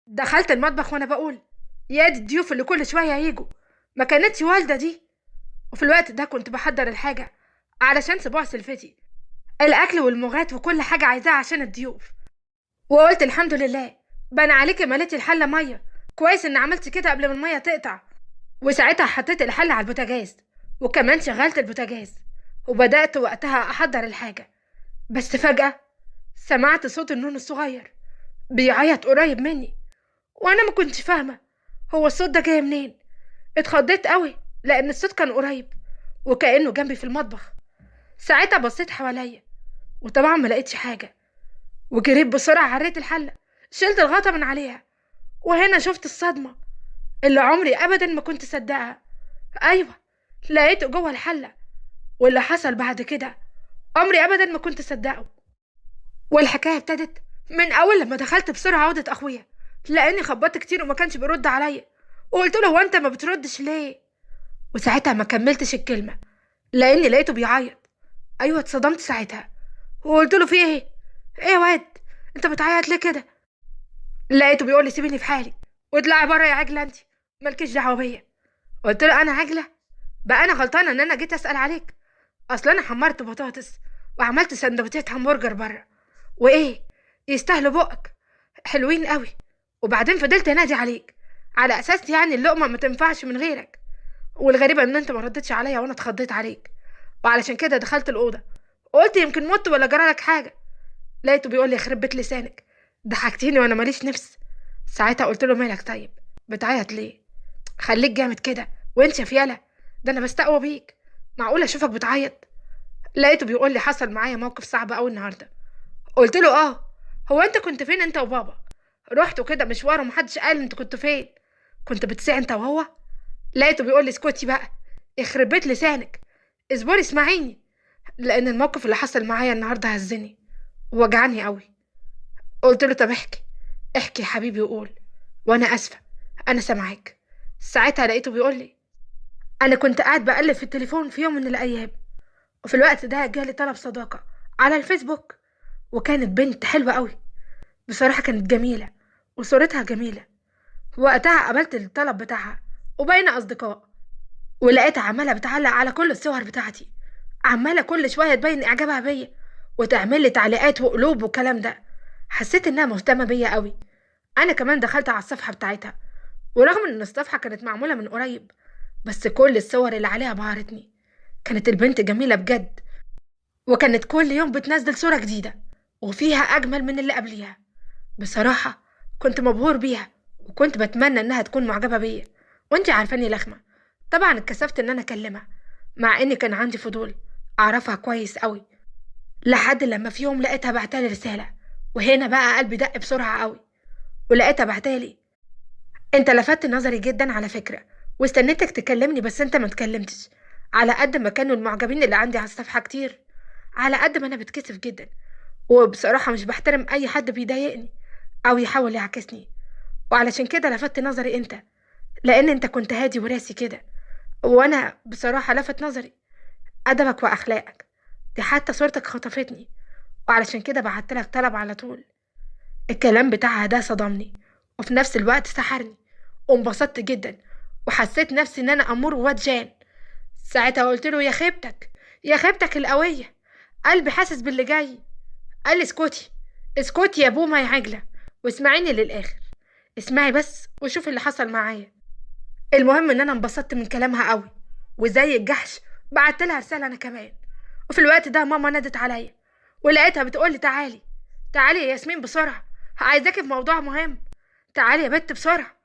دخلت المطبخ وانا بقول يا دي الضيوف اللي كل شوية يجوا، ما كانتش والده دي. وفي الوقت ده كنت بحضر الحاجة علشان سبوع سلفتي، الاكل والمغات وكل حاجة عايزاها عشان الضيوف. وقلت الحمد لله بان عليكي مليتي الحلة مية، كويس ان عملت كده قبل ما المية تقطع. وساعتها حطيت الحلة على البوتاجاز وكمان شغلت البوتاجاز وبدات وقتها احضر الحاجة. بس فجاة سمعت صوت النون الصغير بيعيط قريب مني، وانا ما كنتش فاهمه هو الصوت ده جاي منين. اتخضيت قوي لان الصوت كان قريب وكانه جنبي في المطبخ. ساعتها بصيت حواليا وطبعا ما لقيتش حاجة، وجريت بسرعة عريت الحلة، شلت الغطا من عليها، وهنا شفت الصدمة اللي عمري ابدا ما كنت صدقها. ايوه، لقيته جوه الحلة. واللي حصل بعد كده عمري ابدا ما كنت صدقه. والحكاية ابتدت من اول لما دخلت بسرعة اوضة اخويا، لاني خبطت كتير وما كانش بيرد عليا، وقلت له هو انت ما بتردش ليه؟ وساعتها ما كملتش الكلمة لاني لقيته بيعيط. ايوه اتصدمت ساعتها وقلت له في ايه؟ ايه يا واد انت بتعيط ليه كده؟ لقيته بيقول لي سيبيني في حالي واطلعي بره يا عجله، انت مالكيش دعوه بيا. قلت له انا عجله؟ بقى انا غلطانة ان انا جيت اسال عليك؟ اصل انا حمرت بطاطس وعملت سندوتشات همبرجر بره، وايه يستاهلوا بقك حلوين قوي، وبعدين فضلت انادي عليك على اساس يعني اللقمة ما تنفعش من غيرك. والغريبة ان انت ما ردتش عليا وانا اتخضيت عليك، وعلشان كده دخلت الاوضة قلت يمكن مت ولا جرالك حاجة. لقيته بيقول لي يخرب بيت لسانك، ضحكتيني وانا ماليش نفس. ساعتها قلت له مالك طيب بتعيط ليه؟ خليك جامد كده وانت يا فياله، ده انا بستقوى بيك، معقول اشوفك بتعيط؟ لقيته بيقول لي حصل معايا موقف صعب قوي النهارده. قلت له اه، هو انت كنت فين انت وبابا؟ رحتوا كده مشوار ومحدش قال انت كنت فين، كنت بتسيع انت وهو؟ لقيته بيقول لي اسكتي بقى يخرب بيت لسانك، اصبري اسمعيني، لان الموقف اللي حصل معايا النهارده هزني ووجعني قوي. قلت له طب احكي احكي يا حبيبي وقول، وانا اسفه انا سامعاك. ساعتها لقيته بيقول لي انا كنت قاعد بقلب في التليفون في يوم من الايام، وفي الوقت ده جالي طلب صداقه على الفيسبوك، وكانت بنت حلوة قوي بصراحة، كانت جميلة وصورتها جميلة. وقتها قبلت الطلب بتاعها وبقينا اصدقاء، ولقيتها عماله بتعلق على كل الصور بتاعتي، عماله كل شوية تبين اعجابها بيا وتعمل لي تعليقات وقلوب والكلام ده. حسيت انها مهتمة بيا قوي. انا كمان دخلت على الصفحة بتاعتها، ورغم ان الصفحة كانت معمولة من قريب بس كل الصور اللي عليها بهرتني. كانت البنت جميلة بجد، وكانت كل يوم بتنزل صوره جديدة وفيها اجمل من اللي قبليها. بصراحة كنت مبهور بيها وكنت بتمنى انها تكون معجبه بيا، وانتي عارفاني لخمه. طبعا اتكسفت ان انا اكلمها مع اني كان عندي فضول اعرفها كويس قوي، لحد لما في يوم لقيتها بعتالي رسالة، وهنا بقى قلبي دق بسرعة قوي. ولقيتها بعتالي انت لفت نظري جدا على فكرة، واستنيتك تكلمني بس انت ما تكلمتش. على قد ما كانوا المعجبين اللي عندي على الصفحة كتير، على قد ما انا بتكسف جدا، وبصراحة مش بحترم اي حد بيضايقني او يحاول يعاكسني، وعلشان كده لفت نظري انت، لان انت كنت هادي وراسي كده، وانا بصراحة لفت نظري ادبك واخلاقك، دي حتى صورتك خطفتني، وعلشان كده بعتلك طلب على طول. الكلام بتاعها ده صدمني وفي نفس الوقت سحرني، وانبسطت جدا وحسيت نفسي ان انا امور واد جان. ساعتها قلت له يا خيبتك يا خيبتك القوية، قلبي حاسس باللي جاي. قال لي اسكتي اسكتي يا بومه يا عجله واسمعيني للاخر، اسمعي بس وشوفي اللي حصل معايا. المهم ان انا انبسطت من كلامها قوي، وزي الجحش بعت لها رسالة انا كمان. وفي الوقت ده ماما نادت عليا، ولقيتها بتقول لي تعالي تعالي يا ياسمين بسرعة، عايزاكي في موضوع مهم، تعالي يا بت بسرعة.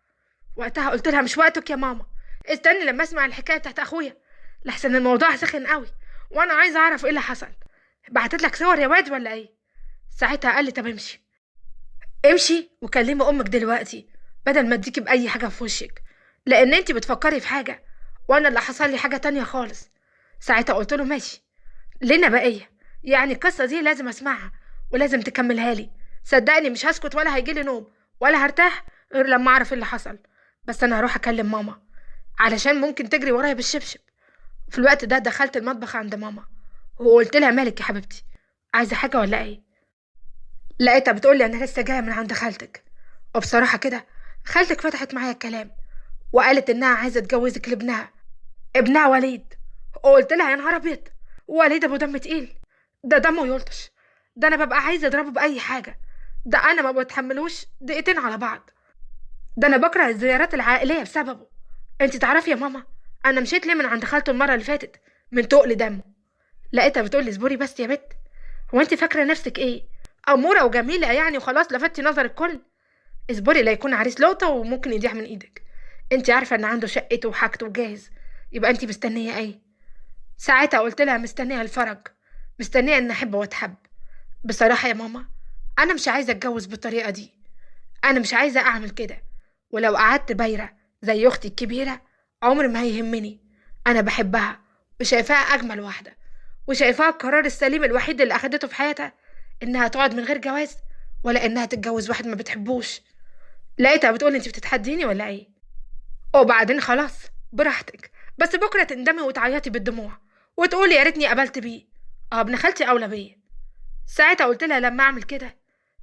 وقتها قلت لها مش وقتك يا ماما، استني لما اسمع الحكاية بتاعت اخويا لحسن الموضوع سخن قوي وانا عايزه اعرف ايه اللي حصل. بعتت لك صور يا واد ولا ايه؟ ساعتها قال لي طب امشي امشي وكلمي امك دلوقتي بدل ما اديكي باي حاجة في وشك، لان انتي بتفكري في حاجة وانا اللي حصل لي حاجة تانية خالص. ساعتها قلت له ماشي، لنا بقية يعني القصة دي لازم اسمعها ولازم تكملها لي، صدقني مش هسكت ولا هيجيلي نوم ولا هرتاح غير لما اعرف اللي حصل، بس انا هروح اكلم ماما علشان ممكن تجري ورايا بالشبشب. في الوقت ده دخلت المطبخ عند ماما وقلت لها مالك يا حبيبتي، عايزه حاجة ولا ايه؟ لقيتها بتقول لي انا لسه جاية من عند خالتك. وبصراحة كده خالتك فتحت معايا الكلام وقالت إنها عايزة تجوزك لابنها، ابنها وليد. وقلت لها يا نهار أبيض، وليد أبو دم تقيل، ده دمه يلطش، ده أنا ببقى عايزة أضربه بأي حاجة، ده أنا ما بتحملوش دقيقتين على بعض، ده أنا بكره الزيارات العائلية بسببه. أنت تعرفي يا ماما أنا مشيت ليه من عند خالته المرة اللي فاتت؟ من تقل دمه. لقيتها بتقول لي اصبري بس يا بت، هو أنت فاكرة نفسك إيه؟ أمورة وجميلة يعني وخلاص لفتي نظر الكل؟ اصبري لا يكون عريس لقطة وممكن يضيع من إيدك، أنت عارفة إن عنده شقته وحاجته وجاهز، يبقى أنت مستنية إيه؟ ساعتها قلت لها مستنية الفرج، مستنية إن أحب وأتحب. بصراحة يا ماما أنا مش عايزة أتجوز بالطريقة دي، أنا مش عايزة أعمل كده، ولو قعدت بايرة زي أختي الكبيرة عمر ما هيهمني. أنا بحبها وشايفاها أجمل واحدة، وشايفاها القرار السليم الوحيد اللي أخدته في حياتها، إنها تقعد من غير جواز ولا إنها تتجوز واحد ما بتحبوش. لقيتها بتقول أنت بتتحديني ولا إيه؟ وبعدين خلاص براحتك، بس بكرة تندمي وتعيطي بالدموع وتقولي يا ريتني قبلت بيه، ابن خالتي أولى بيه. ساعتها قلت لها لما أعمل كده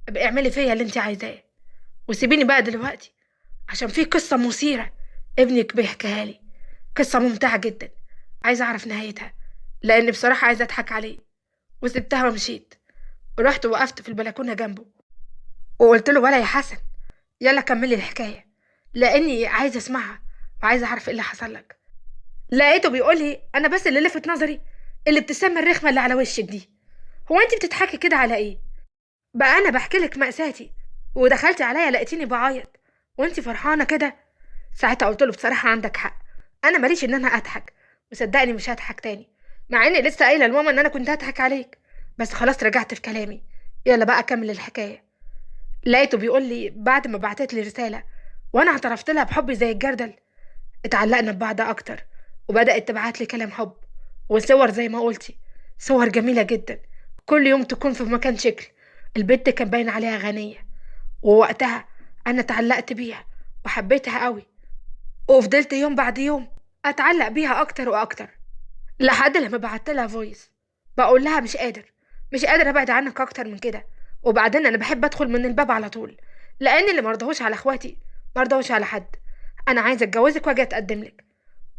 ابقي اعملي فيا اللي انت عايزاه وسيبيني بقى دلوقتي، عشان في قصة مثيرة ابنك بيحكيها لي، قصة ممتعة جدا عايزة أعرف نهايتها، لأن بصراحة عايزة أضحك عليه. وسبتها ومشيت، ورحت وقفت في البلكونة جنبه وقلت له ولا يا حسن يلا كملي الحكاية، لأني عايزة أسمعها وعايزة أعرف إيه اللي حصل لك. لقيته بيقول لي أنا بس اللي لفت نظري الابتسامة الرخمة اللي على وشك دي، هو أنت بتضحكي كده على إيه؟ بقى أنا بحكي لك مأساتي ودخلتي عليا لقيتيني بعيط وأنت فرحانة كده. ساعتها قلت له بصراحة عندك حق، أنا ماليش إن أنا أضحك، وصدقني مش هضحك تاني، مع إني لسه قايلة لماما إن أنا كنت هضحك عليك، بس خلاص رجعت في كلامي، يلا بقى كمل الحكاية. لقيته بيقول لي بعد ما بعتت لي رسالة وأنا اعترفت لها بحبي زي الجردل، اتعلقنا ببعض أكتر، وبدأت تبعت لي كلام حب وصور زي ما قلتي، صور جميلة جدا، كل يوم تكون في مكان شكل. البنت كان باين عليها غنية، ووقتها أنا اتعلقت بيها وحبيتها قوي، وفضلت يوم بعد يوم أتعلق بيها أكتر وأكتر، لحد لما بعت لها voice بقول لها مش قادر أبعد عنك أكتر من كده، وبعدين أنا بحب أدخل من الباب على طول، لأن اللي مرضهوش على إخواتي مرضهوش على حد، أنا عايزة أتجوزك وأجي أتقدم لك.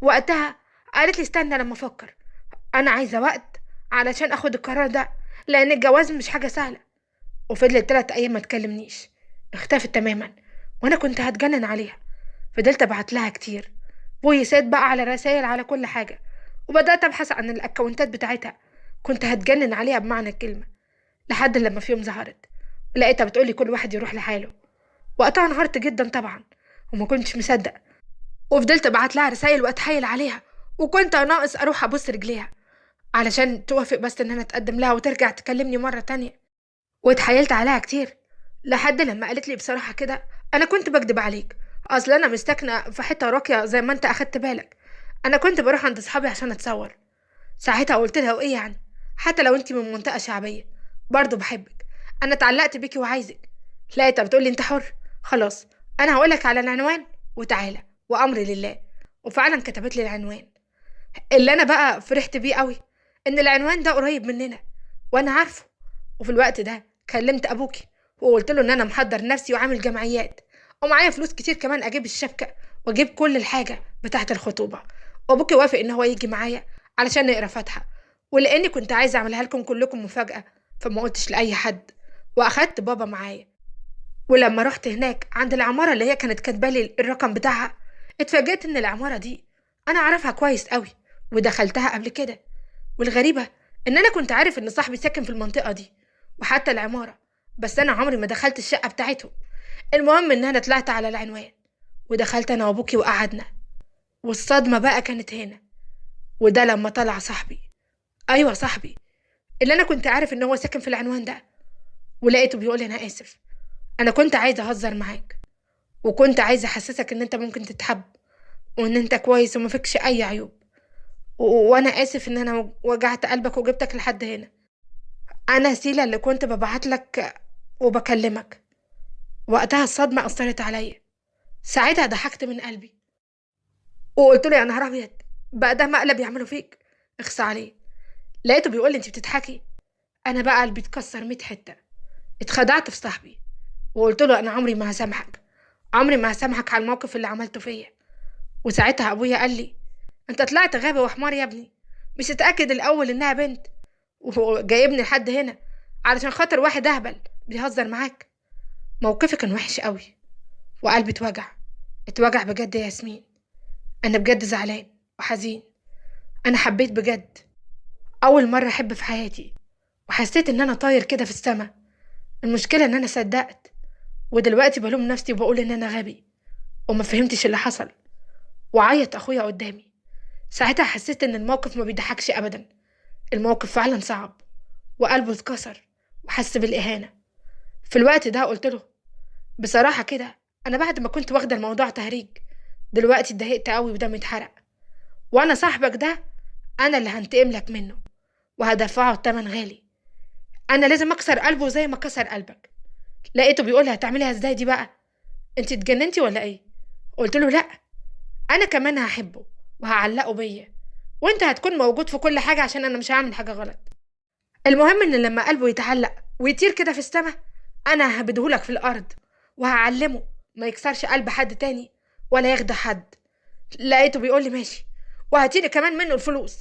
وقتها قالت لي استنى لما أفكر، أنا عايزة وقت علشان أخد القرار ده، لأن الجواز مش حاجة سهلة. وفضلت 3 أيام ما تكلمنيش، اختفت تماما، وأنا كنت هتجنن عليها. فضلت أبعت لها كتير فويسات بقى، على رسائل، على كل حاجة، وبدأت أبحث عن الأكونتات بتاعتها، كنت هتجنن عليها بمعنى الكلمة. لحد لما في يوم ظهرت لقيتها بتقولي كل واحد يروح لحاله. وقتها انهارت جدا طبعا وما كنتش مصدق، وفضلت ابعت لها رسائل واتحايل عليها، وكنت ناقص اروح ابص رجليها علشان توافق بس ان انا اتقدم لها وترجع تكلمني مرة تانية. واتحايلت عليها كتير لحد لما قالت لي بصراحة كده انا كنت بكدب عليك، اصل انا مش ساكنة في حتة راقية زي ما انت اخدت بالك، انا كنت بروح عند اصحابي عشان اتصور. ساعتها قلت لها وايه يعني، حتى لو انت من منطقة شعبية برضه بحبك، انا اتعلقت بيكي وعايزك. لقيتها بتقولي انت حر، خلاص انا هقولك على العنوان وتعالى وامري لله. وفعلا كتبت لي العنوان، اللي انا بقى فرحت بيه قوي ان العنوان ده قريب مننا وانا عارفه. وفي الوقت ده كلمت ابوكي وقلت له ان انا محضر نفسي وعامل جمعيات ومعايا فلوس كتير كمان اجيب الشبكة واجيب كل الحاجة بتاعه الخطوبة، وابوكي وافق ان هو يجي معايا علشان نقرا فاتحة، ولاني كنت عايزه اعملها لكم كلكم مفاجاة فما قلتش لاي حد، واخدت بابا معايا. ولما رحت هناك عند العمارة اللي هي كانت كاتبالي الرقم بتاعها، اتفاجئت ان العمارة دي انا اعرفها كويس قوي ودخلتها قبل كده. والغريبة ان انا كنت عارف ان صاحبي ساكن في المنطقة دي وحتى العمارة، بس انا عمري ما دخلت الشقة بتاعته. المهم ان انا طلعت على العنوان ودخلت انا وابوكي وقعدنا، والصدمه بقى كانت هنا، وده لما طلع صاحبي، ايوه صاحبي اللي انا كنت عارف ان هو ساكن في العنوان ده. ولقيته بيقول انا اسف، انا كنت عايزه اهزر معاك وكنت عايزه احسسك ان انت ممكن تتحب وان انت كويس وما فيكش اي عيوب، وانا اسف ان انا وجعت قلبك وجبتك لحد هنا. انا سيلا اللي كنت ببعت لك وبكلمك. وقتها الصدمة اثرت عليا، ساعتها ضحكت من قلبي وقلت له يا نهار ابيض، بقى ده مقلب يعملوا فيك، اخص عليه. لقيته بيقول لي انت بتضحكي. انا بقى قلبي اتكسر 100 حتة، اتخدعت في صاحبي وقلت له انا عمري ما هسامحك، عمري ما هسامحك على الموقف اللي عملته فيا. وساعتها ابويا قال لي انت طلعت غبي وحمار يا ابني، مش تتاكد الاول انها بنت وجايبني لحد هنا علشان خاطر واحد اهبل بيهزر معاك. موقفي كان وحش قوي وقلبي اتوجع، اتوجع بجد يا ياسمين. انا بجد زعلان وحزين، انا حبيت بجد، اول مرة احب في حياتي، وحسيت ان انا طاير كده في السما. المشكلة ان انا صدقت، ودلوقتي بلوم نفسي وبقول ان انا غبي وما فهمتش اللي حصل. وعيط اخويا قدامي. ساعتها حسيت ان الموقف ما بيضحكش ابدا، الموقف فعلا صعب، وقلبه اتكسر وحس بالاهانه. في الوقت ده قلت له بصراحة كده، انا بعد ما كنت واخده الموضوع تهريج دلوقتي اتضايقت قوي ودمي اتحرق، وانا صاحبك ده انا اللي هنتقم لك منه وهدفعه الثمن غالي، انا لازم اكسر قلبه زي ما كسر قلبك. لقيته بيقول هتعمليها ازاي دي بقى، انت اتجننتي ولا ايه؟ قلت له لا، انا كمان هحبه وهعلقه بيا، وانت هتكون موجود في كل حاجة عشان انا مش هعمل حاجة غلط. المهم ان لما قلبه يتعلق ويطير كده في السما انا ههبدهولك في الارض وهعلمه ما يكسرش قلب حد تاني ولا يخدع حد. لقيته بيقول لي ماشي، وهاتيلي كمان منه الفلوس،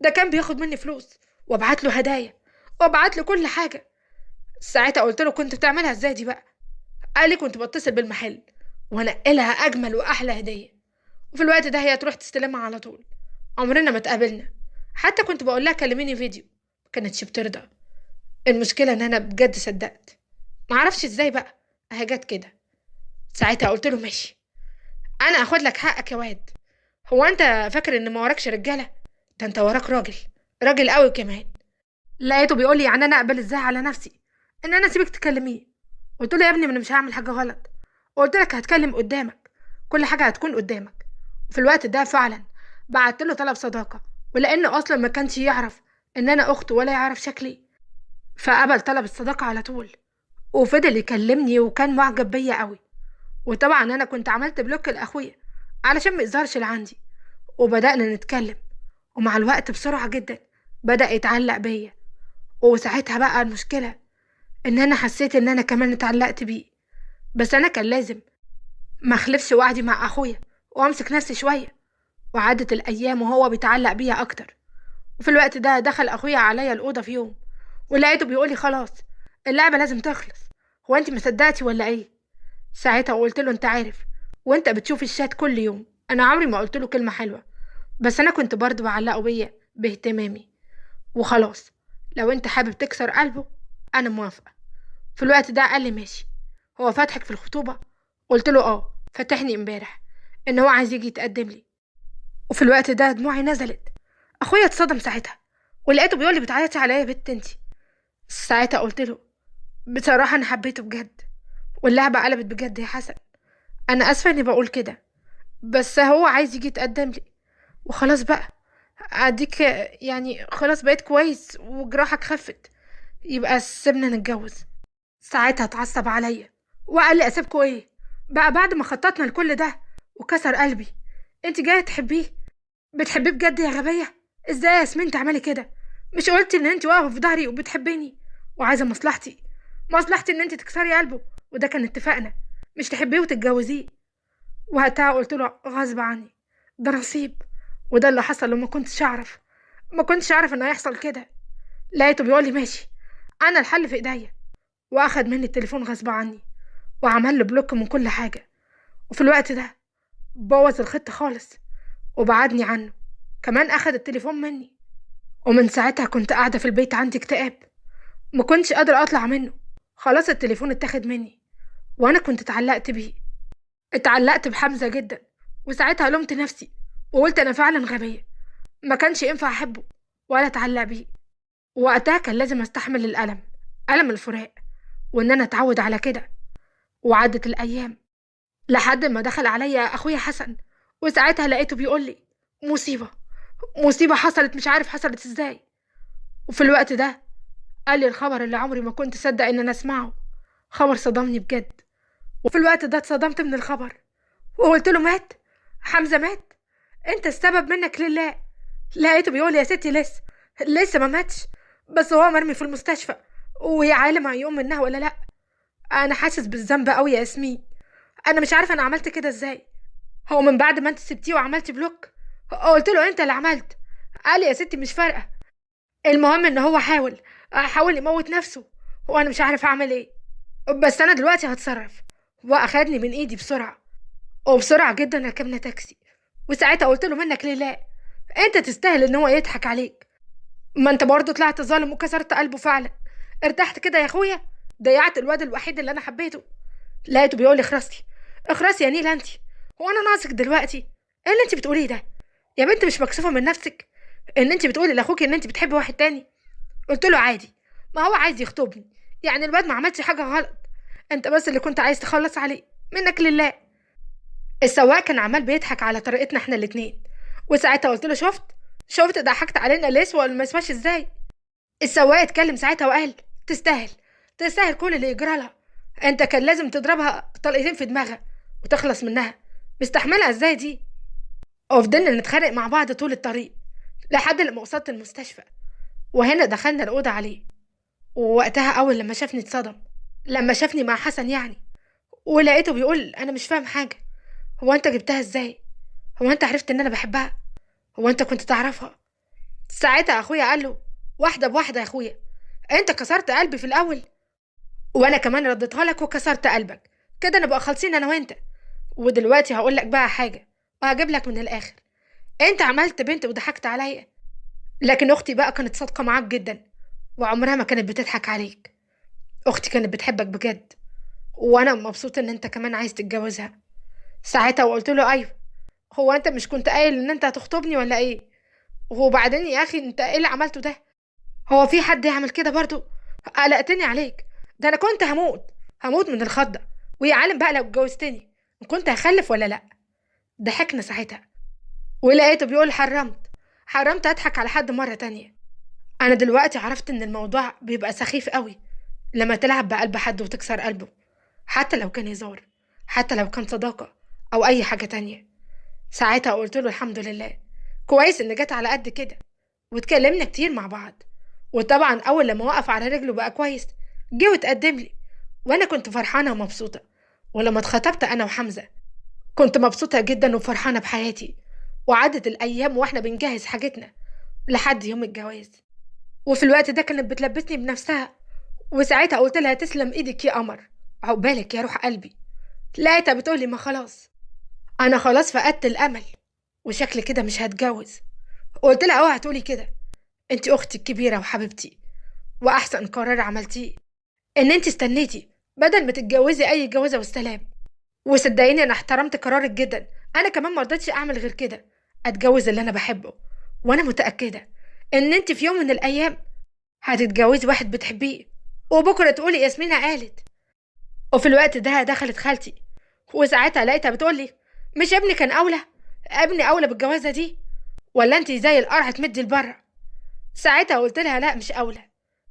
ده كان بياخد مني فلوس وابعت له هدايا وابعت له كل حاجة. ساعتها قلت له كنت بتعملها ازاي دي بقى؟ قال لي كنت بتصل بالمحل وانقلها اجمل واحلى هديه، وفي الوقت ده هي تروح تستلمها على طول. عمرنا ما اتقابلنا، حتى كنت بقول لها كلميني فيديو، ما كانتش بترضى. المشكلة ان انا بجد صدقت، معرفش ازاي بقى اهي جت كده. ساعتها قلت له ماشي، انا هاخد لك حقك يا واد، هو انت فاكر ان ما وراكش رجاله؟ ده انت وراك راجل، راجل قوي كمان. لقيته بيقول لي يعني انا اقبل ازاي على نفسي ان انا اسيبك تكلميه؟ قلت له يا ابني ما انا مش هعمل حاجة غلط، قلت لك هتكلم قدامك، كل حاجة هتكون قدامك. وفي الوقت ده فعلا بعت له طلب صداقه، ولانه اصلا ما كانش يعرف ان انا اخته ولا يعرف شكلي، فقبل طلب الصداقة على طول، وفضل يكلمني وكان معجب بيا قوي. وطبعا انا كنت عملت بلوك لاخويا علشان ما يظهرش اللي عندي، وبدانا نتكلم، ومع الوقت بسرعة جدا بدا يتعلق بيا. وساعتها بقى المشكلة ان انا حسيت ان انا كمان اتعلقت بيه، بس انا كان لازم ما اخلفش وعدي مع اخويا وامسك نفسي شوية. وعدت الايام وهو بيتعلق بيا اكتر. وفي الوقت ده دخل اخويا عليا الاوضة في يوم، ولقيته بيقولي خلاص اللعبة لازم تخلص، هو انت مصدقتي ولا ايه؟ ساعتها قلت له انت عارف وانت بتشوف الشات كل يوم، انا عمري ما قلت له كلمة حلوة، بس انا كنت برضه بعلقه بيا باهتمامي، وخلاص لو انت حابب تكسر قلبه انا موافقة. في الوقت ده قال لي ماشي، هو فاتحك في الخطوبة؟ قلت له اه فاتحني امبارح، ان هو عايز يجي يتقدم لي. وفي الوقت ده دموعي نزلت، اخويا اتصدم ساعتها، ولقيته بيقول لي بتعيطي عليا يا بت انتي؟ ساعتها قلت له بصراحة انا حبيته بجد، واللعبة قلبت بجد يا حسن، انا اسفه اني بقول كده، بس هو عايز يجي يتقدم لي وخلاص بقى، اديك يعني خلاص بقيت كويس وجراحك خفت، يبقى سيبنا نتجوز. ساعتها اتعصب عليا وقال لي اسيبكوا ايه بقى بعد ما خططنا لكل ده وكسر قلبي، انت جاية تحبيه؟ بتحبيه بجد يا غبية؟ ازاي يا ياسمين تعملي كده؟ مش قلتي ان انت واقفة في ظهري وبتحبيني وعايزه مصلحتي؟ مصلحتي ان انت تكسري قلبه، وده كان اتفاقنا، مش تحبيه وتتجوزيه. وقتها قلت له غصب عني، ده نصيب، وده اللي حصل، وما كنتش اعرف، ما كنتش اعرف ان هيحصل كده. لقيته بيقول لي ماشي، انا الحل في ايديا، واخد مني التليفون غصب عني وعمل له بلوك من كل حاجة. وفي الوقت ده بوظ الخطة خالص وبعدني عنه، كمان اخد التليفون مني. ومن ساعتها كنت قاعدة في البيت عندي اكتئاب، ما كنتش قادرة اطلع منه، خلاص التليفون اتاخد مني، وانا كنت اتعلقت بيه، اتعلقت بحمزة جدا. وساعتها لومت نفسي وقلت انا فعلا غبية، ما كانش ينفع احبه ولا اتعلق بيه. وقتها كان لازم استحمل الالم، الم الفراق، وان انا اتعود على كده. وعدت الايام لحد ما دخل عليا اخويا حسن، وساعتها لقيته بيقول لي مصيبة، مصيبة حصلت مش عارف حصلت ازاي. وفي الوقت ده قال لي الخبر اللي عمري ما كنت صدق ان انا اسمعه، خبر صدمني بجد. وفي الوقت ده اتصدمت من الخبر وقلت له مات حمزة، مات، انت السبب، منك لله. لقيته بيقول يا ستي لسه ما ماتش، بس هو مرمي في المستشفى ويا عالم هيقوم منها ولا لا. انا حاسس بالذنب قوي يا ياسمين، انا مش عارفه انا عملت كده ازاي. هو من بعد ما انت سبتيه وعملتي block. قلت له انت اللي عملت. قال لي يا ستي مش فارقه، المهم ان هو حاول يموت نفسه، وانا مش عارف اعمل ايه، بس انا دلوقتي هتصرف. واخدني من ايدي بسرعة، وبسرعة جدا ركبنا تاكسي. وساعتها قلت له منك لله، انت تستاهل ان هو يضحك عليك، ما انت برضه طلعت ظالم وكسرت قلبه فعلا. ارتحت كده يا اخويا، ضيعت الواد الوحيد اللي انا حبيته. لقيته بيقول لي اخرسي اخرسي يا نيل، انت هو انا ناقصك دلوقتي؟ ايه اللي انت بتقوليه ده يا بنت؟ مش مكسوفه من نفسك ان انت بتقولي لاخوك ان انت بتحبي واحد تاني؟ قلت له عادي، ما هو عايز يخطبني، يعني الواد ما عملش حاجة غلط، انت بس اللي كنت عايز تخلص عليه، منك لله. السواق كان عمال بيضحك على طريقتنا احنا الاتنين. وساعتها قلت له شفت ضحكت علينا ليه ولا ما يسواش ازاي؟ السواق اتكلم ساعتها وقال تستاهل، تستاهل كل اللي يجرى لها، انت كان لازم تضربها طلقتين في دماغها وتخلص منها، مستحملها ازاي دي؟ وفضلنا نتخانق مع بعض طول الطريق لحد لما وصلت المستشفى. وهنا دخلنا الأوضة عليه، ووقتها أول لما شافني اتصدم، لما شافني مع حسن يعني. ولقيته بيقول أنا مش فاهم حاجة، هو أنت جبتها ازاي؟ هو أنت عرفت إن أنا بحبها؟ هو أنت كنت تعرفها؟ ساعتها أخويا قال له واحدة بواحدة يا أخويا، أنت كسرت قلبي في الأول، وأنا كمان رديتها لك وكسرت قلبك، كده نبقى خالصين أنا وأنت. ودلوقتي هقول لك بقى حاجة وهجيب لك من الآخر، أنت عملت بنت وضحكت عليا، لكن أختي بقى كانت صادقة معاك جدا وعمرها ما كانت بتضحك عليك، أختي كانت بتحبك بجد، وأنا مبسوطة إن أنت كمان عايز تتجوزها. ساعتها وقلت له أيوه، هو أنت مش كنت قايل إن أنت هتخطبني ولا إيه؟ وبعدين يا أخي أنت إيه اللي عملته ده؟ هو في حد يعمل كده برضو؟ قلقتني عليك، ده أنا كنت هموت من الخضة، ويا عالم بقى لو اتجوزتني كنت هخلف ولا لأ. ضحكنا ساعتها، ولقيته بيقول حرمت أضحك على حد مرة تانية. أنا دلوقتي عرفت إن الموضوع بيبقى سخيف قوي لما تلعب بقلب حد وتكسر قلبه، حتى لو كان هزار، حتى لو كان صداقة أو أي حاجة تانية. ساعتها قلت له الحمد لله، كويس إن جت على قد كده. واتكلمنا كتير مع بعض، وطبعا أول لما وقف على رجله بقى كويس جه واتقدم لي، وأنا كنت فرحانة ومبسوطة. ولما اتخطبت أنا وحمزة كنت مبسوطة جدا وفرحانة بحياتي. وعدت الأيام وإحنا بنجهز حاجتنا لحد يوم الجواز. وفي الوقت ده كانت بتلبسني بنفسها، وساعتها قلت لها تسلم ايدك يا قمر، عقبالك يا روح قلبي. لقيتها بتقولي ما خلاص، انا خلاص فقدت الامل وشكل كده مش هتجوز. قلت لها اوعي تقولي كده، انت اختي الكبيرة وحبيبتي، واحسن قرار عملتيه ان انت استنيتي بدل ما تتجوزي اي جوازه والسلام. وصدقيني انا احترمت قرارك جدا، انا كمان ما رضيتش اعمل غير كده، اتجوز اللي انا بحبه، وانا متاكدة ان انت في يوم من الايام هتتجوزي واحد بتحبيه وبكره تقولي ياسمينة قالت. وفي الوقت ده دخلت خالتي، وساعتها لقيتها بتقولي مش ابني كان اولى، ابني اولى بالجوازه دي، ولا انت زي القرع تمدي لبره؟ ساعتها قلت لها لا مش اولى،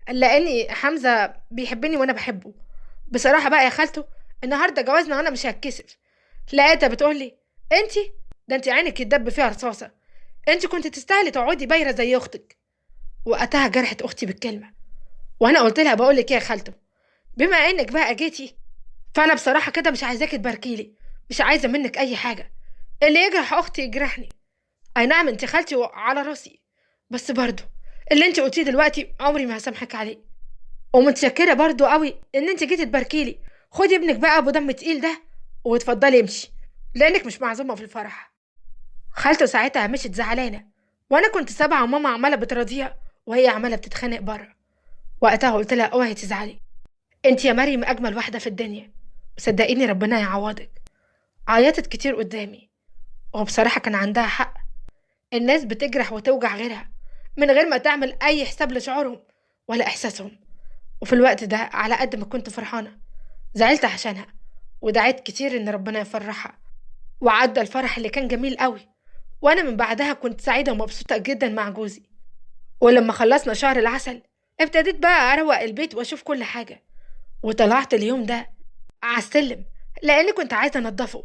لاني حمزة بيحبني وانا بحبه. بصراحة بقى يا خالته النهارده جوازنا وانا مش هتكسف. لقيتها بتقولي انت ده انت عينك يتدب فيها رصاصة، انت كنت تستاهلي تقعدي بايره زي اختك. وقتها جرحت اختي بالكلمة، وانا قلت لها بقول لك ايه يا خالته، بما انك بقى جيتي فانا بصراحة كده مش عايزاكي تباركيلي، مش عايزه منك اي حاجة، اللي يجرح اختي يجرحني. اي نعم انت خالتي على راسي، بس برضه اللي انت قلتيه دلوقتي عمري ما هسامحك عليه، ومتشكره برضه قوي ان انت جيتي تباركيلي. خدي ابنك بقى ابو دم تقيل ده واتفضلي امشي، لانك مش معزومه في الفرح. خالته ساعتها مشيت زعلانة، وانا كنت سابعه وماما عماله بتراضيها وهي عماله بتتخانق بره. وقتها قلت لها اوعي تزعلي، انت يا مريم اجمل واحدة في الدنيا، وصدقيني ربنا يعوضك. عيطت كتير قدامي، وبصراحة كان عندها حق، الناس بتجرح وتوجع غيرها من غير ما تعمل اي حساب لشعورهم ولا احساسهم. وفي الوقت ده على قد ما كنت فرحانة زعلت عشانها، ودعيت كتير ان ربنا يفرحها. وعدى الفرح اللي كان جميل قوي، وانا من بعدها كنت سعيدة ومبسوطة جدا مع جوزي. ولما خلصنا شهر العسل ابتديت بقى اروق البيت واشوف كل حاجة، وطلعت اليوم ده على السلم لان كنت عايزه انضفه،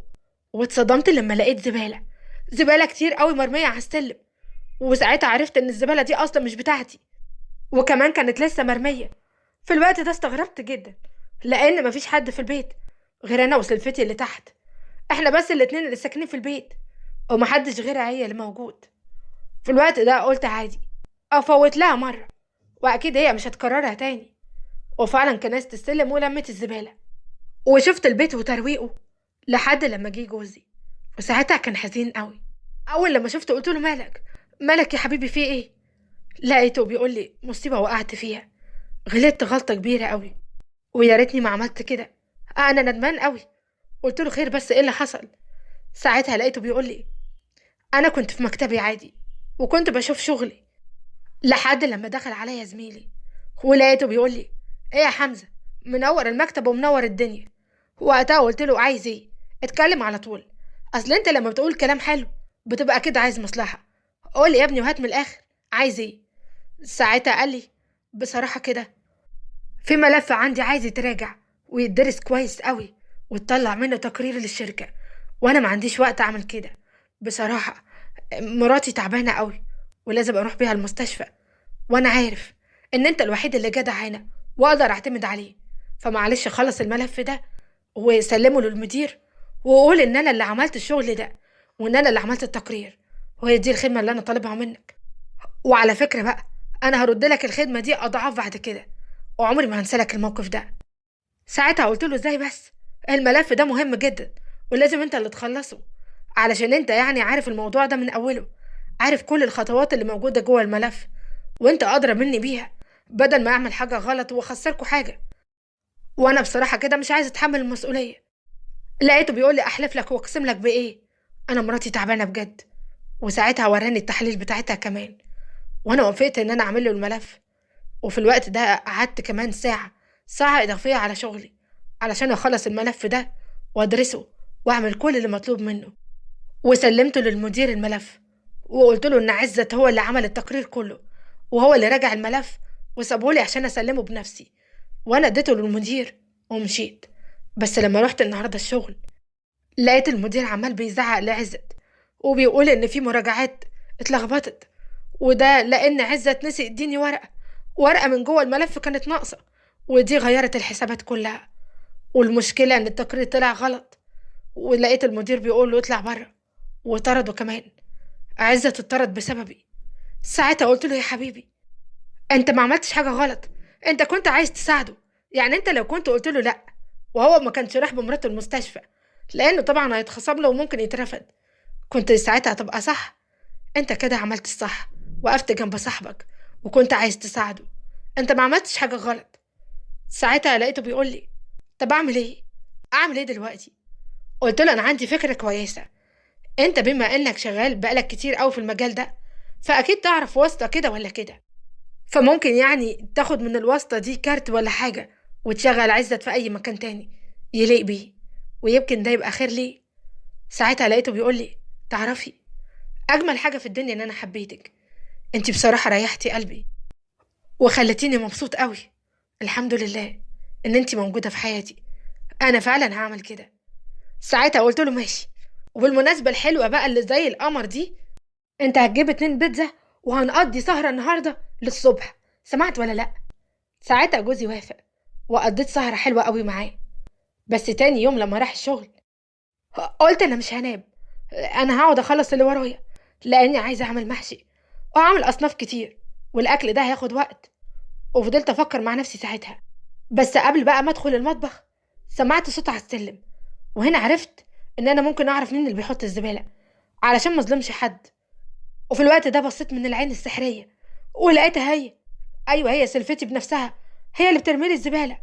واتصدمت لما لقيت زبالة كتير قوي مرمية على السلم. وساعتها عرفت ان الزبالة دي اصلا مش بتاعتي، وكمان كانت لسه مرمية. في الوقت ده استغربت جدا لان مفيش حد في البيت غير انا وسلفتي اللي تحت، احنا بس الاتنين اللي ساكنين في البيت ومحدش غيرها هي اللي موجود. في الوقت ده قلت عادي افوت لها مرة واكيد هي مش هتكررها تاني. وفعلا كنست السلم ولمت الزبالة وشفت البيت وترويقه لحد لما جه جوزي، وساعتها كان حزين قوي. اول لما شفته قلت له مالك مالك يا حبيبي في ايه؟ لقيته بيقول لي مصيبة وقعت فيها، غلطت غلطه كبيرة قوي ويا ريتني ما عملت كده، انا ندمان قوي. قلت له خير بس ايه اللي حصل؟ ساعتها لقيته بيقول لي انا كنت في مكتبي عادي وكنت بشوف شغلي لحد لما دخل عليا زميلي ولقيته بيقول لي ايه يا حمزة منور المكتب ومنور الدنيا. وقتها قلت له عايز ايه؟ اتكلم على طول، اصل انت لما بتقول كلام حلو بتبقى كده عايز مصلحة، قول يا ابني وهات من الاخر عايز ايه؟ ساعتها قال لي بصراحة كده في ملف عندي عايز يتراجع ويدرس كويس قوي وتطلع منه تقرير للشركة، وانا ما عنديش وقت اعمل كده بصراحة، مراتي تعبانة قوي ولازم اروح بيها المستشفى، وانا عارف ان انت الوحيد اللي جدع هنا واقدر اعتمد عليه، فمعلش خلص الملف ده وسلمه للمدير وقول ان انا اللي عملت الشغل ده وان انا اللي عملت التقرير، وهي دي الخدمة اللي انا طالبها منك. وعلى فكرة بقى انا هرد لك الخدمة دي اضعاف بعد كده وعمري ما هنسالك الموقف ده. ساعتها قلت له ازاي بس؟ الملف ده مهم جدا ولازم انت اللي تخلصه، علشان انت يعني عارف الموضوع ده من اوله، عارف كل الخطوات اللي موجودة جوه الملف وانت ادرى مني بيها، بدل ما اعمل حاجة غلط واخسركوا حاجة، وانا بصراحة كده مش عايز اتحمل المسؤولية. لقيته بيقول لي احلف لك واقسم لك بايه؟ انا مراتي تعبانة بجد. وساعتها وراني التحاليل بتاعتها كمان، وانا وافقت ان انا اعمل له الملف. وفي الوقت ده قعدت كمان ساعة اضافية على شغلي علشان اخلص الملف ده وادرسه واعمل كل اللي مطلوب منه. وسلمته للمدير الملف وقلت له ان عزت هو اللي عمل التقرير كله وهو اللي راجع الملف وسابهولي عشان اسلمه بنفسي، وانا اديته للمدير ومشيت. بس لما رحت النهارده الشغل لقيت المدير عمال بيزعق لعزت وبيقول ان في مراجعات اتلخبطت، وده لان عزت نسي يديني ورقة من جوه الملف كانت ناقصه، ودي غيرت الحسابات كلها، والمشكلة ان التقرير طلع غلط. ولقيت المدير بيقول له اطلع بره وطرده كمان، عزت اتطرد بسببي. ساعتها قلت له يا حبيبي انت ما عملتش حاجة غلط، انت كنت عايز تساعده، يعني انت لو كنت قلت له لا وهو ما كانش راح بمراته المستشفى لانه طبعا هيتخصم له وممكن يترفد، كنت ساعتها هتبقى صح، انت كده عملت الصح، وقفت جنب صاحبك وكنت عايز تساعده، انت ما عملتش حاجة غلط. ساعتها لقيته بيقول لي طب اعمل ايه؟ اعمل ايه دلوقتي؟ قلت له انا عندي فكرة كويسة، انت بما انك شغال بقالك كتير قوي في المجال ده فاكيد تعرف واسطه كده ولا كده، فممكن يعني تاخد من الواسطة دي كارت ولا حاجة وتشغل عزت في اي مكان تاني يليق بيه، ويمكن ده يبقى خير ليه. ساعتها لقيته بيقول لي تعرفي اجمل حاجة في الدنيا ان انا حبيتك، انت بصراحة ريحتي قلبي وخلتيني مبسوط قوي، الحمد لله ان انت موجودة في حياتي، انا فعلا هعمل كده. ساعتها قلت له ماشي، وبالمناسبة الحلوة بقى اللي زي القمر دي، انت هتجيب 2 بيتزا وهنقضي سهره النهارده للصبح، سمعت ولا لا؟ ساعتها جوزي وافق وقضيت سهره حلوة قوي معاه. بس تاني يوم لما راح الشغل قلت انا مش هنام، انا هقعد اخلص اللي ورايا لاني عايزه اعمل محشي واعمل اصناف كتير والاكل ده هياخد وقت. وفضلت افكر مع نفسي ساعتها. بس قبل بقى ما ادخل المطبخ سمعت صوت على السلم، وهنا عرفت ان انا ممكن اعرف مين اللي بيحط الزبالة علشان ما اظلمش حد. وفي الوقت ده بصيت من العين السحريه ولقيتها هي، ايوه هي سلفتي بنفسها، هي اللي بترميلي الزبالة.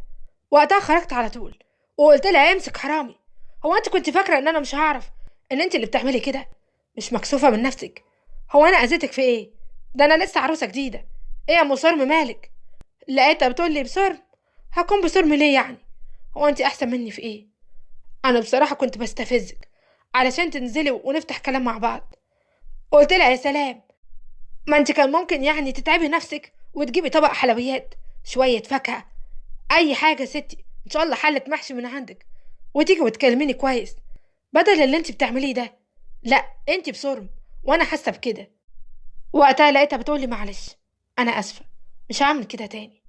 وقتها خرجت على طول وقلت لها امسك حرامي، هو انت كنت فاكره ان انا مش هعرف ان انت اللي بتعملي كده؟ مش مكسوفه من نفسك؟ هو انا اذيتك في ايه؟ ده انا لسه عروسه جديدة. ايه يا ام صرم مالك؟ لقيتها بتقول لي بصرم؟ هكون بصرم ليه يعني؟ هو انت احسن مني في ايه؟ انا بصراحة كنت بستفزك علشان تنزلي ونفتح كلام مع بعض. قلت لها يا سلام، ما انت كان ممكن يعني تتعبي نفسك وتجيبي طبق حلويات، شوية فاكهة، اي حاجة ستي، ان شاء الله حله محشي من عندك، وتيجي وتكلميني كويس بدل اللي انت بتعمليه ده. لا انت بصرم وانا حاسه بكده. وقتها لقيتها بتقولي معلش انا اسفه مش هعمل كده تاني.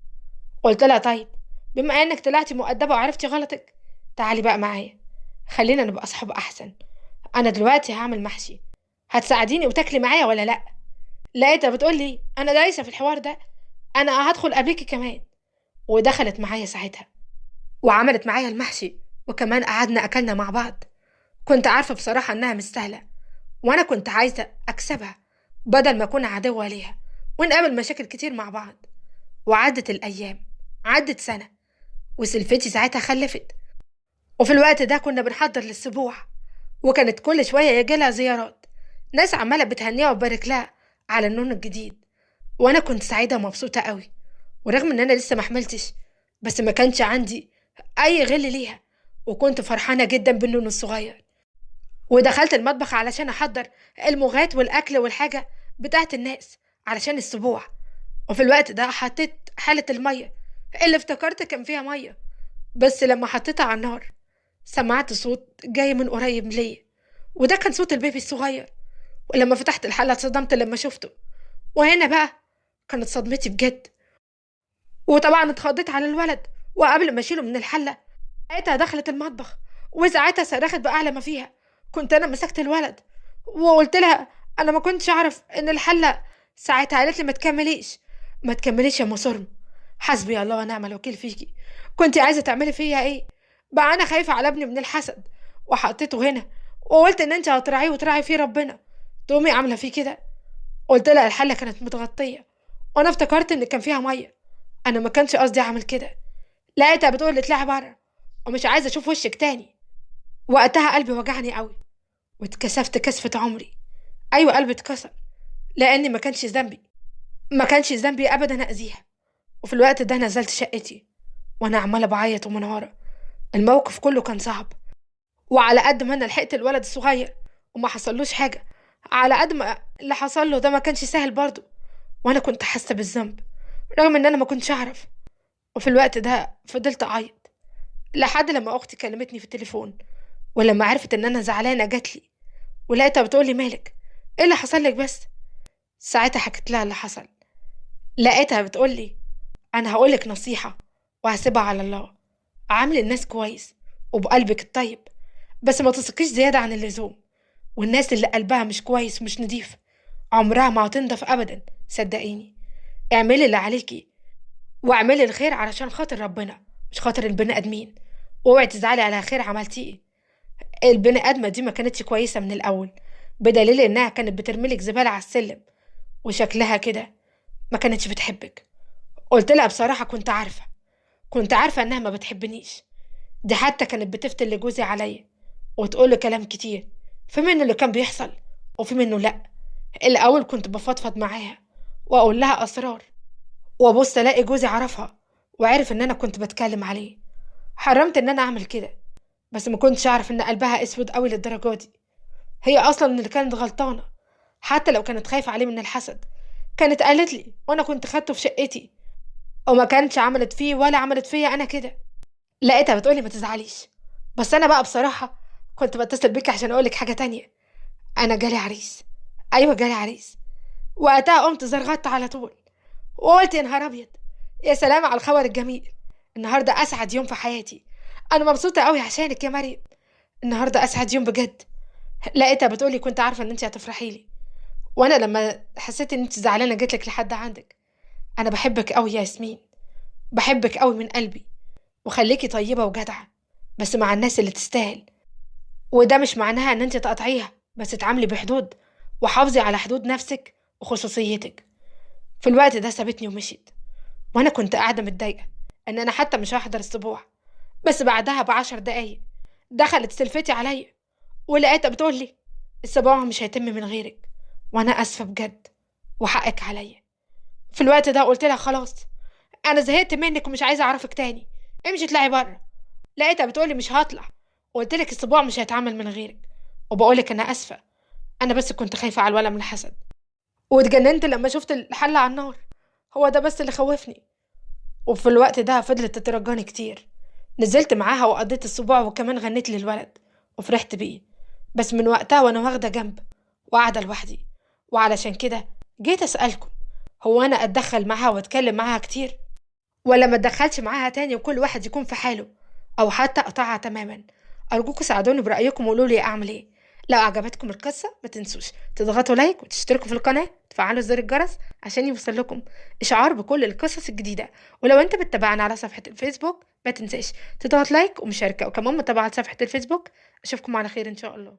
قلت لها طيب بما انك طلعتي مؤدبة وعرفتي غلطك، تعالي بقى معايا، خلينا نبقى اصحاب احسن. انا دلوقتي هعمل محشي، هتساعديني وتاكلي معايا ولا لا؟ لقيتها بتقولي انا دايسه في الحوار ده، انا هدخل قبليكي كمان. ودخلت معايا ساعتها وعملت معايا المحشي، وكمان قعدنا اكلنا مع بعض. كنت عارفه بصراحة انها مش سهلة، وانا كنت عايزه اكسبها بدل ما اكون عدوه ليها ونقابل مشاكل كتير مع بعض. وعدت الايام، عدت سنة، وسلفتي ساعتها خلفت. وفي الوقت ده كنا بنحضر للسبوع، وكانت كل شوية يجيلها زيارات، ناس عماله بتهنيها وتبارك لها على النون الجديد. وانا كنت سعيدة ومبسوطة قوي، ورغم ان انا لسه ما حملتش بس ما كانش عندي اي غل ليها، وكنت فرحانة جدا بالنون الصغير. ودخلت المطبخ علشان احضر المغات والاكل والحاجة بتاعت الناس علشان السبوع. وفي الوقت ده حطيت حاله المية اللي افتكرت كان فيها مية، بس لما حطيتها على النار سمعت صوت جاي من قريب ليا، وده كان صوت البيبي الصغير. ولما فتحت الحلة اتصدمت لما شفته، وهنا بقى كانت صدمتي بجد. وطبعا اتخضيت على الولد، وقبل ما اشيله من الحلة لقيتها دخلت المطبخ وساعتها صرخت باعلى ما فيها. كنت انا مسكت الولد وقلت لها انا ما كنتش اعرف ان الحلة. ساعتها قالت لي ما تكمليش، ما تكمليش يا مصرم، حسبي الله ونعم الوكيل فيكي، كنت عايزه تعملي فيا ايه بقى؟ انا خايفة على ابني من الحسد وحطيته هنا وقلت ان انت هتراعيه وتراعي فيه ربنا، تقومي عامله فيه كده؟ قلت لها الحلة كانت متغطيه وانا افتكرت ان كان فيها مية، انا ما كانش قصدي اعمل كده. لقيتها بتقول لي اطلعي بره ومش عايزه اشوف وشك تاني. وقتها قلبي وجعني قوي واتكسفت كسفه عمري. ايوه قلبي اتكسر، لان ما كانش ذنبي، ما كانش ذنبي ابدا اذيها. وفي الوقت ده نزلت شقتي وانا عماله بعيط ومنهاره. الموقف كله كان صعب، وعلى قد ما انا لحقت الولد الصغير وما حصلوش حاجة، على قد ما اللي حصل له ده ما كانش سهل برضه، وانا كنت حاسه بالذنب رغم ان انا ما كنتش اعرف. وفي الوقت ده فضلت اعيط لحد لما اختي كلمتني في التليفون، ولما عرفت ان انا زعلانة جاتلي ولقيتها بتقولي مالك، ايه اللي حصل لك بس؟ ساعتها حكيت لها اللي حصل. لقيتها بتقولي انا هقولك نصيحة وهسيبها على الله، عامل الناس كويس وبقلبك الطيب، بس ما تثقيش زيادة عن اللزوم، والناس اللي قلبها مش كويس ومش نضيف عمرها ما هتنضف ابدا، صدقيني. اعملي اللي عليكي واعملي الخير علشان خاطر ربنا مش خاطر البني ادمين، واوعي تزعلي على خير عملتيه. البني ادمه دي ما كانتش كويسة من الاول، بدليل انها كانت بترميلك زبالة على السلم وشكلها كده ما كانتش بتحبك. قلت لها بصراحة كنت عارفه، كنت عارفه انها ما بتحبنيش، دي حتى كانت بتفتن لجوزي عليا وتقول له كلام كتير، في منه اللي كان بيحصل وفي منه لا. الاول كنت بفضفض معاها واقول لها اسرار، وابص الاقي جوزي عرفها وعرف ان انا كنت بتكلم عليه. حرمت ان انا اعمل كده، بس ما كنتش اعرف ان قلبها اسود قوي للدرجة دي. هي اصلا اللي كانت غلطانة، حتى لو كانت خايفة عليه من الحسد كانت قالت لي، وانا كنت خدته في شقتي وما كانتش عملت فيه ولا عملت فيا انا كده. لقيتها بتقولي ما تزعليش، بس انا بقى بصراحة كنت بتصل بيك عشان اقولك حاجة تانية، انا جالي عريس. ايوه جالي عريس. وقتها قمت زرغطت على طول وقلت يا نهار ابيض، يا سلام على الخبر الجميل، النهارده اسعد يوم في حياتي، انا مبسوطة قوي عشانك يا مريم، النهارده اسعد يوم بجد. لقيتها بتقولي كنت عارفه ان انت هتفرحي لي، وانا لما حسيت ان انت زعلانة جيت لك لحد عندك. انا بحبك قوي يا ياسمين، بحبك قوي من قلبي، وخليكي طيبة وجدعه بس مع الناس اللي تستاهل، وده مش معناها ان انت تقطعيها، بس اتعاملي بحدود وحافظي على حدود نفسك وخصوصيتك. في الوقت ده سابتني ومشيت، وانا كنت قاعدة متضايقة ان انا حتى مش هحضر السبوع. بس بعدها ب10 دقايق دخلت سلفتي عليا ولقيتها بتقولي السبوع مش هيتم من غيرك، وانا اسفه بجد وحقك عليا. في الوقت ده قلت لها خلاص انا زهقت منك ومش عايزه اعرفك تاني، امشي اطلعي بره. لقيتها بتقولي مش هطلع، قلت لك السبوع مش هيتعمل من غيرك، وبقولك انا اسفه، انا بس كنت خايفة على الولد من الحسد، واتجننت لما شفت الحلة على النار، هو ده بس اللي خوفني. وفي الوقت ده فضلت تترجاني كتير، نزلت معاها وقضيت السبوع وكمان غنيت للولد وفرحت بيه. بس من وقتها وانا واخده جنب وقاعدة لوحدي، وعلشان كده جيت اسالكم هو انا اتدخل معاها واتكلم معاها كتير، ولا ما اتدخلش معاها تاني وكل واحد يكون في حاله، أو حتى أقطعها تماما؟ أرجوكم ساعدوني برأيكم وقولوا لي أعمل إيه. لو عجبتكم القصة ما تنسوش تضغطوا like وتشتركوا في القناة وتفعلوا زر الجرس عشان يوصل لكم إشعار بكل القصص الجديدة. ولو أنت بتتابعنا على صفحة الفيسبوك ما تنساش تضغط like ومشاركة وكمان متابعة صفحة الفيسبوك. أشوفكم على خير إن شاء الله.